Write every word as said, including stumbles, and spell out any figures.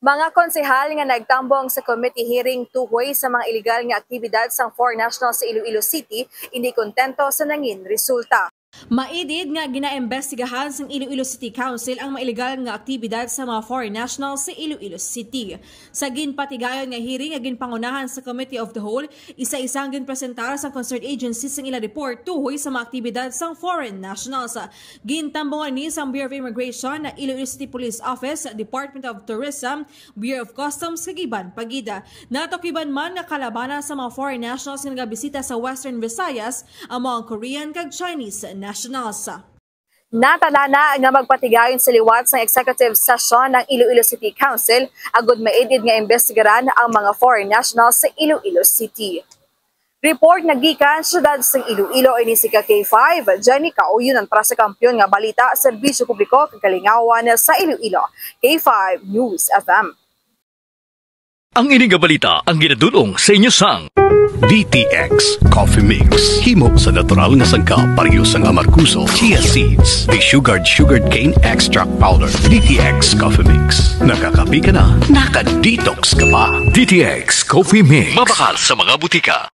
Mga konsehal nga nagtambong sa committee hearing tuhoy sa mga iligal nga aktibidad sang foreign nationals sa Iloilo City, indi kontento sa nangin resulta. Maidid nga ginaimbestigahan sang Iloilo City Council ang mga iligal nga aktibidad sa mga foreign nationals sa Iloilo City. Sa ginpatigayon nga hearing nga ginpangunahan sa Committee of the Whole, isa-isa ang ginpresentar sa concerned agency sang ila report tuhoy sa mga aktibidad sang foreign nationals. Gintambungan ni sang Bureau of Immigration, Iloilo City Police Office, Department of Tourism, Bureau of Customs, kag iban pa gid. Natukiban man nga kalabana sa mga foreign nationals nga nagabisita sa Western Visayas amo ang Korean kag Chinese nationals. Natalana nga magpatigayon sa liwat sang executive session ang Iloilo City Council agud maidid nga imbestigaran ang mga foreign nationals sa Iloilo City. Report nga gikan sa siyudad sang Iloilo, ini si ka K five, Jenny Kauyonan para sa Kampiyon nga Balita, Serbisyo Publiko kag Kalingawan sa Iloilo, K five News F M. Ang ini nga balita ang ginadul-ong sa inyo sang D T X Coffee Mix. Himo sa natural nga sangkap, pareho sang amargoso, chia seeds, desugared sugarcane extract powder. D T X Coffee Mix. Nakakape ka na, naka-detox ka pa. D T X Coffee Mix. Mabakal sa mga butika.